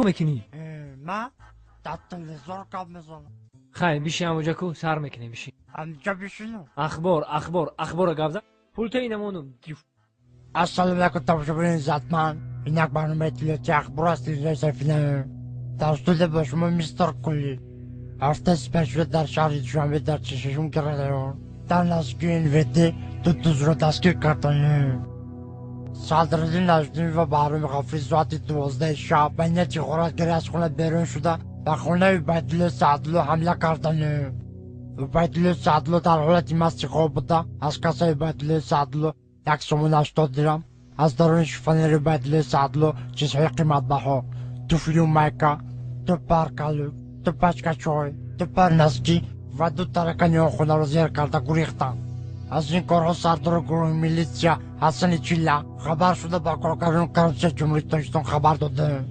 Чикор мекунӣ? Ма дар телевизор гап мезанам. Хай, биши ҳамоҷа ку, сар мекунем, биши. Ҳамҷа бишинам? Ахбор, ахбор, ахбора гап зан. Пулта инамонум. Ассалому алайкум, тамошобинони иззатманд. Ин як барномаи иттилоотии ахбор аст, телевизиони Сафина. Дар студия бо шумо мистер Кулли. Ҳафтаи сипаришуда дар шаҳри Душанбе дар 46-ум район дар наздикии НВД ду дузро дастгир карданд. Садриддин Наҷмиддин ва Баҳроми Ғафурӣ соати 12 шаб ба нияти ғоратгарӣ аз хона берун шуда, ба хонаи Убайдулло Саъдулло ҳамла карданд. Убайдулло Саъдулло дар ҳолати масти хоб буда, аз кассаи Убайдулло Саъдулло 1 сомон 80 дирам, аз даруни шифонери Убайдулло Саъдулло чизҳои қиматбаҳо: туфлию майка, ду пар калук, ду пачка чой, ду пар носки ва ду таракани он хонаро зер карда гурехтанд. Аз ин корҳо сардори гурӯҳи милитсия Ҳасани Чилла хабар шуда, ба коргардони коррупсияи Ҷумҳурии Тоҷикистон хабар доданд.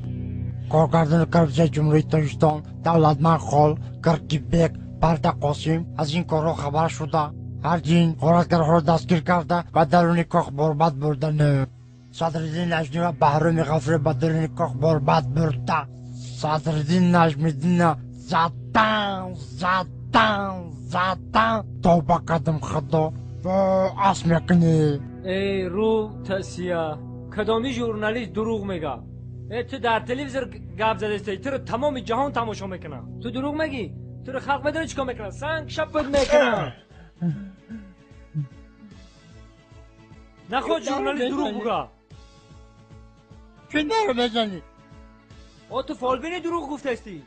Коргардони коррупсияи Ҷумҳурии Тоҷикистон Давлатманд Хол, Киркибек, Парда Қосим аз ин корҳо хабар шуда, ҳардин ғоратгарҳоро дастгир карда, ба даруни кох борбад бурданд. Садриддин Наҷмӣ ва Баҳроми Ғафурӣ ба даруни кох борбад бурда, Садриддин Наҷмиддинна задан, задан, задан. Тавба кардам, Худо, ас мекунӣ. Эй, рӯ тасия, кадоми журналист дурӯғ мега? Э, ту дар телевизор гап задастӣ, туро тамоми ҷаҳон тамошо мекунад, ту дурӯғ мегӣ? Туро халқ медонӣ чӣ кор мекунад? Санг шапат мекунад. Наход журналист дурӯғ буга. Чӣ наро мезанӣ? О, ту фолбини, дурӯғ гуфтастӣ.